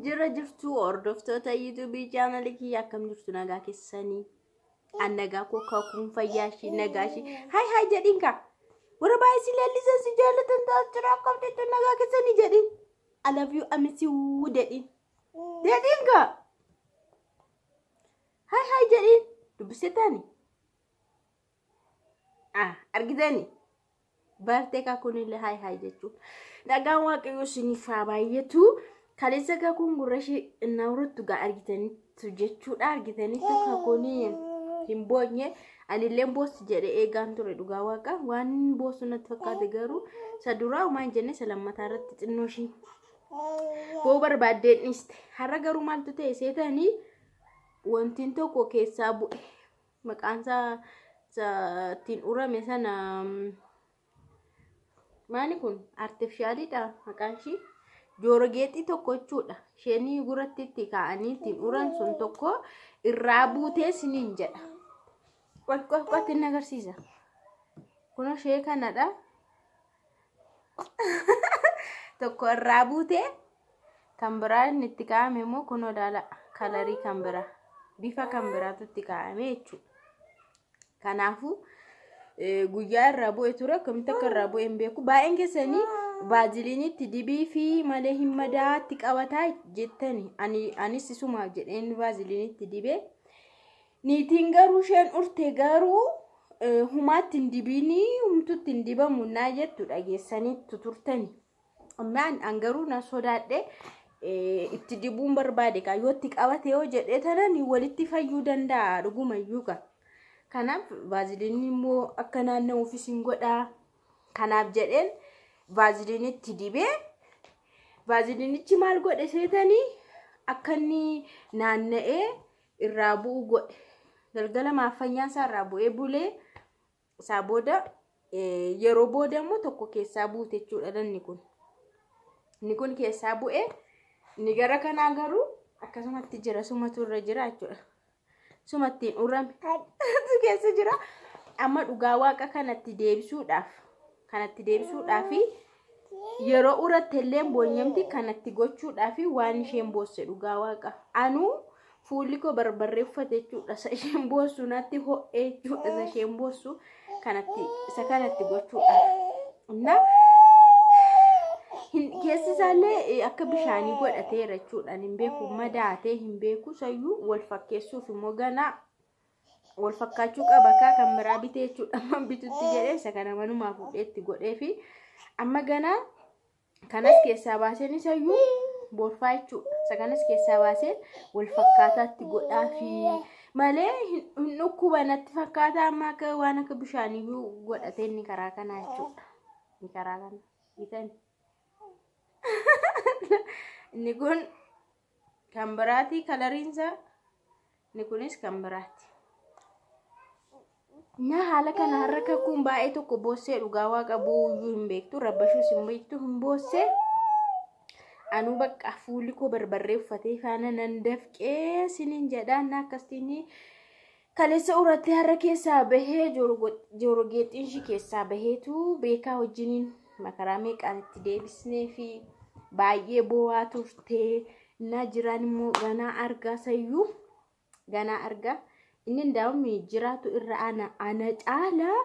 Jira jirtu hordoftoota YouTube chaanalii kiyya, akkam jirtu? Nagaa keessanii? An nagaa koo, kakuun fayyaa ishii nagaa ishii. Hi hi jedhiin kaa. Warra baay'ee si leellisan, si jaallatan ta'a jira, akkam jirtu, nagaa keessanii jedhiin. I love you, I miss you jedhiin. Jedhiin kaa. Hi hi jedhiin. Dubbistee taani? Ah, argitanii? Bartee kakuun illee hi hi jechuun. Nagaan Waaqayyoo isiniif haa baay'atu. Kaleessa kakuun gurra ishee nawrattu gaa argitaniitu jechuudha. Argitaniitu, kakuun hin boonye. Anillee boossi jedhee eegaan ture, dhugaa Waaqa. Waan boossu natti fakkaate, garuu isa duraa homaa hin jenne, isa lammataa irratti xinnoo ishii boo barbaaddeen dhiiste. Har'a garuu maaltu ta'e seetanii? Wantiin tokko keessaa bu'e. Maqaan isaa ittiin urame sana maali kun? Artificialidha maqaan ishii. Joorogeexii tokko jechuudha. Isheen gurratti itti kaa'anii ittiin uran sun tokko irraa buutee siniin jedha. Qoy qoy qoy, inni agarsiisa. Kun ishee kanadha. Tokko irraa buutee, kan biraa inni itti kaa'ame immoo kunoo ilaala, colorii kan biraa, bifa kan biraatu itti kaa'ame jechuudha. Kanaafuu guyyaa irraa bu'e ture, akkamitti akka irraa bu'e hin beeku. Baay'een keessanii vaaziliinitti dibii fi malee hin madaatti qabataa jettani. Anis isumaaf jedheen vaaziliinitti dibee. Niitiin garuu isheen urte garuu humaatti hin dibiinii, humtutti hin dibamu naa jettu dhageessaniitu turtani. Ammaan an garuu na sodaadhe, itti dibuun barbaade kaa, yoo itti qabate yoo jedhee tanan walitti fayyuu danda'a dhugumayyuu kaa. Kanaaf vaaziliinni immoo akka naanna'uufis hin godhaa. Kanaaf jedheen vaaziliinitti dibee, vaaziliinichi maal godhe seetanii? Akka inni naanna'ee irraa bu'u godhe. Galgala maaffanyaan isaa irraa bu'ee bulee, isaa booda yeroo booda immoo tokko keessaa buute jechuudha inni kun. Inni kun keessaa bu'ee, inni gara kanaa garuu akkasumatti jira, sumatu irra jira jechuudha. Sumattiin urame keessa jira. Amma dhugaa Waaqa kanatti deebisuudhaaf yeroo uratte illee boonyamti, kanatti gochuudhaaf waan isheen boosse, dhugaa Waaqa. Anuu fuulli koo barbarree uffate jechuudha. Isa isheen boossu natti ho'ee jechuudha. Isa isheen boossu kanatti, isa kanatti gochuudhaaf. Innaa keessi isaallee akka bishaanii godhateera jechuudha. Hin beeku, madaatee hin beeku sayyuu wal fakkeessuuf immoo ganaa wal fakkaachuu qaba kaa, kan biraa bitee jechuudha. Amma bitutti jedhee isa kana manumaa fuudhee itti godhee fi amma ganaa kanas keessaa baaseen isayyuu boorfaa jechuudha. Isa kanas keessaa baaseen wal fakkaataatti godhaa fi malee hin dhukkuba natti fakkaata, amma akka waan akka bishaaniyyuu godhatee inni karaa kanaa jechuudha. Inni karaa kana bitani. Inni kun kan biraati coloriinsa, inni kunis kan biraati. Na haala kana har'a kakuun baay'ee tokko boossee, dhugaa Waaqa, bu'uuyyuu hin beektu, rabbashuus hin beektu, hin boossee. Anuu bakka fuulli koo barbarree uffatee faana nan dafqee siniin jedhaan. Akkasiin kaleessa urattee har'a keessaa bahee, joorogeexxiin ishii keessaa baheetu beekaa wajjiniin makaraa meeqaan itti deebisnee fi baay'ee boo'aa turtee. Na jiraan immoo ganaa argaa sayyuu ganaa argaa. Inni ndaa'umni jiraatu irra ana caalaa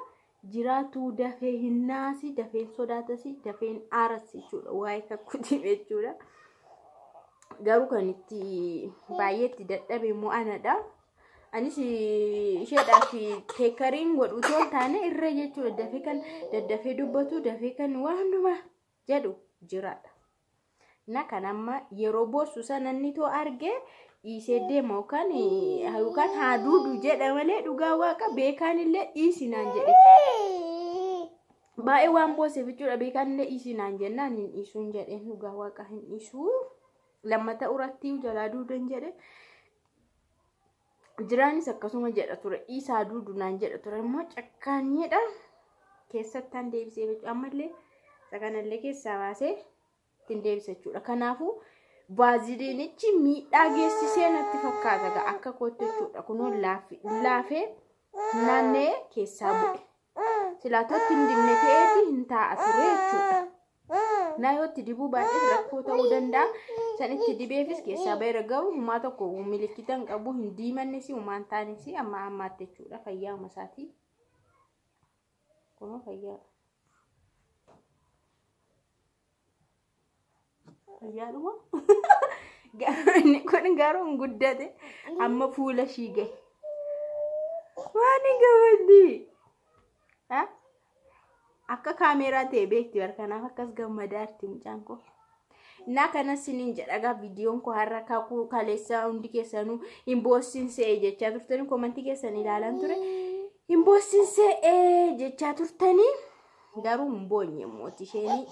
jiraatu dafee hin naasi, dafeen sodaatasi, dafeen aaras jechuudha, waa'ee kakkuutiif jechuudha. Garuu kan itti baay'ee itti dadhabe immoo anadha. Anis isheedhaaf take careiin godhu otoo hin taane irra jechuudha, dafee kan daddafee dubbatu, dafee kan waan hundumaa jedhu jiraadha. Na kan amma yeroo boossu sana inni too argee dhiisee deema yookaan haa duudu jedha malee, dhugaa Waaqa beekaan illee dhiisi naan jedhe. Baay'ee waan boosseef jechuudha, beekaan illee dhiisi naan jennaan hin dhiisuun jedheen, dhugaa Waaqa hin dhiisuu. Lammata uratti jalaa duudan jedhe. Jiraanis akkasuma jedha ture, dhiisaa duudu naan jedha ture, immoo cakkaanyeedha. Keessattaan deebisee jechuudha, ammallee isa kanallee keessaa baasee ittiin deebisa jechuudha. Kanaafuu vaaziliinichi miidhaa geessisee natti fakkaata gaa akka kootti jechuudha. Kunoo laafee naannee keessaa bu'e. Silaatootti hin dibne ta'eeti hin taa'a ture jechuudha. Naa yoo itti dibuu baay'ee rakkoo ta'uu danda'a. San itti dibeefis keessaa baheera garuu humaa tokko milikkita hin qabu, hin diimannes, humaa hin taanes amma ammaatti jechuudha. Fayyaa isaatii. Kunoo fayyaa. Fayyaadhuma. Inni kun garuu hin guddate amma fuula ishii gahe. Waan hin gammaddi. Akka kaameeraa ta'e beekti barkanaaf akkas gammadaatti mucaan koo. Innaa kanas siniin jedha viidiyoon koo har'a kakuu kaleessaa hundi keessanuu hin boossin se'e jechaa turtanii komantii keessan ilaalan ture. Hin boossin se'e jechaa turtanii garuu hin boonye mooti isheenii.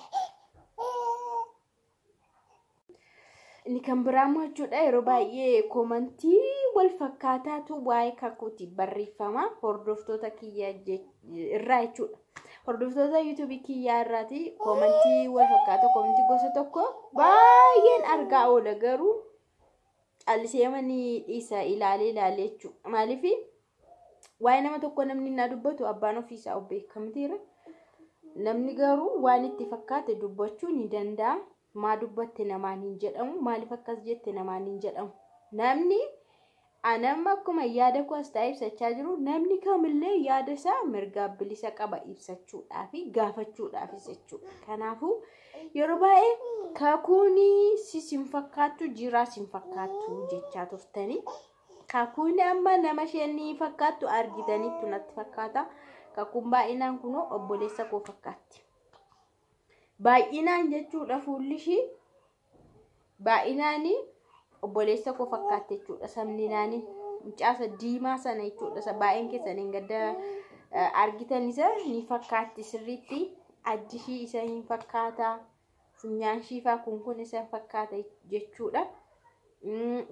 Inni kan biraa immoo jechuudha yeroo baay'ee komantii wal fakkaataatu waa'ee kakuuti barreeffama hordoftoota kiyyaa irraa jechuudha. Hordoftoota yuutuubii kiyyaa irraati komantii wal fakkaata komantii gosa tokko baay'een argaa oola garuu callisee manii dhiisa ilaalee ilaalee jechuudha. Maaliif waa'ee nama tokko namni na dubbatu abbaan ofiisaa of beekamtiira. Namni garuu waan itti fakkaate dubbachuu ni danda'a. Maa dubbatte namaan hin jedhamu, maaliif akkas jette namaan hin jedhamu. Namni anamma akkuma yaada koo as taa'ee ibsachaa jiru namni kamillee yaada isaa mirgaa bilisa qaba ibsachuudhaa fi gaafachuudhaafis jechuudha. Kanaafuu yeroo baay'ee kakuun sis hin fakkaattu jiraas hin fakkaattu jechaa turtanii. Kakuun amma nama isheen fakkaattu argitaniittu natti fakkaata. Kakuun baay'inaan kunoo obboleessa koo fakkaatti. Baay'inaan jechuudha fuulli ishii baay'inaan obboleessa koo fakkaatti jechuudha sabni naanii mucaasa diimaa sana jechuudha baay'een keessan hin gadda argitan isa ni fakkaatti sirriitti addi ishii isa hin fakkaata funyaan ishii faa kun isa fakkaata jechuudha.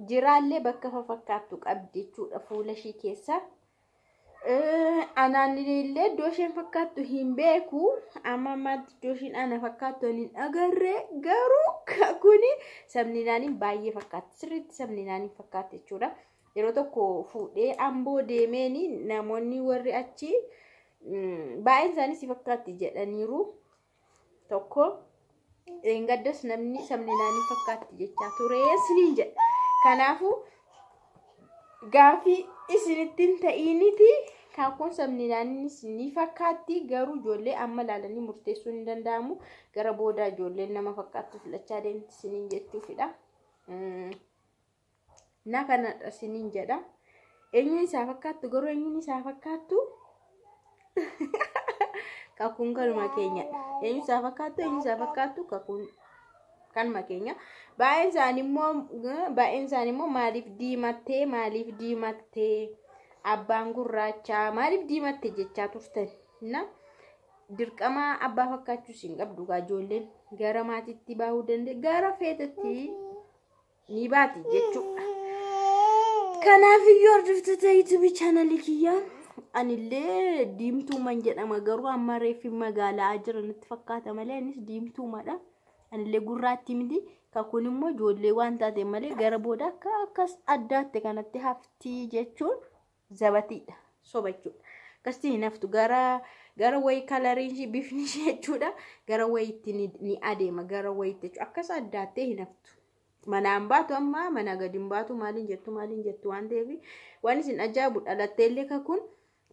Jiraallee bakka fakkaattu qabdi jechuudha fuula ishii keessa. Anaan illee iddoo isheen fakkaattu hin beeku. Amma ammaatti iddoo isheen ana fakkaattu hin agarre garuu kuni sabni naaniin baay'ee fakkaatti. Sirriitti sabni naaniin fakkaatti jechuudha. Yeroo tokko fuudhee amboo deemeeni namoonni warri achi baay'een isaanii si fakkaatti jedhaniiru. Tokko gaddas namni sabni naaniin fakkaatti jechaa ture isiniin jedha. Kanaafuu gaaffii isinitti hin ta'initi kakuun sabni naannis ni fakkaatti garuu ijoollee amma ilaalanii murteessuun hin danda'amu. Gara boodaa ijoolleen nama fakkaattu filachaa deemti isiniin jechuufidha. Na kanadha isiniin jedha. Eenyuun isaa fakkaattu garuu eenyuun isaa fakkaattu kakuun kanuma keenyadha. Eenyuun isaa fakkaattu eenyuun isaa fakkaattu kakuun kanuma keenya. Baay'een isaanii immoo maaliif diimattee maaliif diimattee abbaan gurraachaa maaliif diimatte jechaa turtan. Na dirqama abbaa fakkaachuus hin qabdu gaa ijoolleen gara maatiitti baahuu danda'e gara feetetti ni baati jechuudha. Kanaafiyyuu hordoftoota yuutuubii chaanalii kiyyaa anillee diimtuuman jedhama garuu amma reeffi magaalaa jira natti fakkaata malee anis diimtuumadha. Anillee gurraatti miti kakuun immoo ijoollee waan taate malee gara booda akka akkas addaatte kanatti haftii jechuun zabatiidha soba jechuudha. Akkasitti hin haftu gara wayii kalariin ishee bifni ishee jechuudha gara wayiitti ni adeema gara wayiitti jechuudha akkas addaattee hin haftu. Manaan baatu amma mana gadi hin baatu maaliin jettu waan ta'eef waan isin ajaa'ibu dhalattee illee kakuun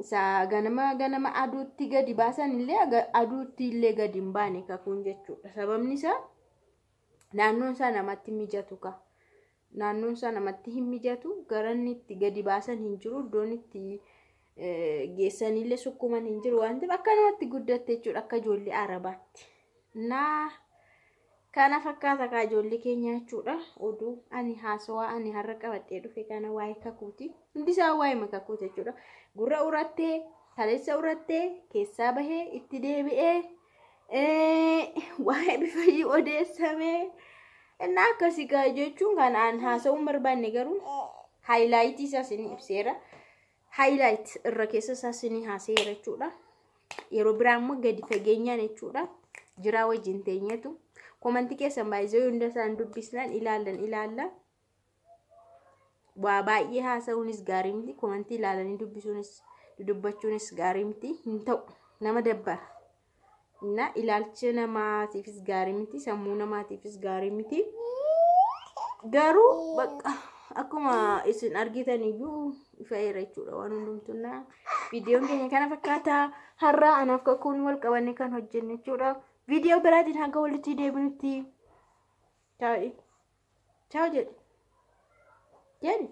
isa ganama ganama aduutti gadi baasan illee aduutti illee gadi hin baane kakuun jechuudha. Sababni isaa naannoon isaa namatti mijatu ka. Naannoon isaa namatti hin mijatu gara inni itti gadi baasan hin jiru iddoon itti geessanillee sukkuman hin jiru waan ta'eef akka namatti guddatte jechuudha akka ijoollee arabaatti. Naa kana fakkaata kaa ijoollee keenya jechuudha. Oduu ani haasawaa ani har'a qabadhee dhufe kana waa'ee kakuuti. Hundi isaa waa'ee kakuuti jechuudha. Gurra urattee, kaleessa urattee, keessaa bahee itti deebi'ee waa'ee bifa odeessamee innaa akkasii gaa jechuun kan aan haasa'uun barbaanne garuu haayilaayitii isaa isinii ibseera. Haayilaayit irra keessa isaa isinii haaseera jechuudha. Yeroo biraa immoo gadi fageenyaan jechuudha. Jiraa wajjin teenyetu. Komantii keessan baay'ee hunda isaan dubbisnaan ilaalla. Waa baay'ee haasa'uunis gaarii miti. Komantii ilaalanii dubbisuunis dubbachuunis gaarii miti. Hin ta'u nama dabbara. Na ilaalcha namaatiifis gaarii miti, sammuu namaatiifis gaarii miti. Garuu bakka akkuma isin argitan iyyuu ifa'eera jechuudha waan hundumtunnaa. Viidiyoon keenya kana fakkaata. Har'a anaaf kakuun wal qabanne kan hojjenne jechuudha. Viidiyoo biraatiin hanga walitti deebinutti. Chaaw chaaw jedhi. Jedhi.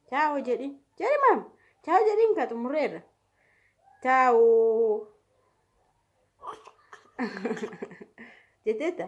Chaaw jedhi. Jedhi maam. Chaaw jedhiin ka xumureerra. Chaaw. Jetteetta.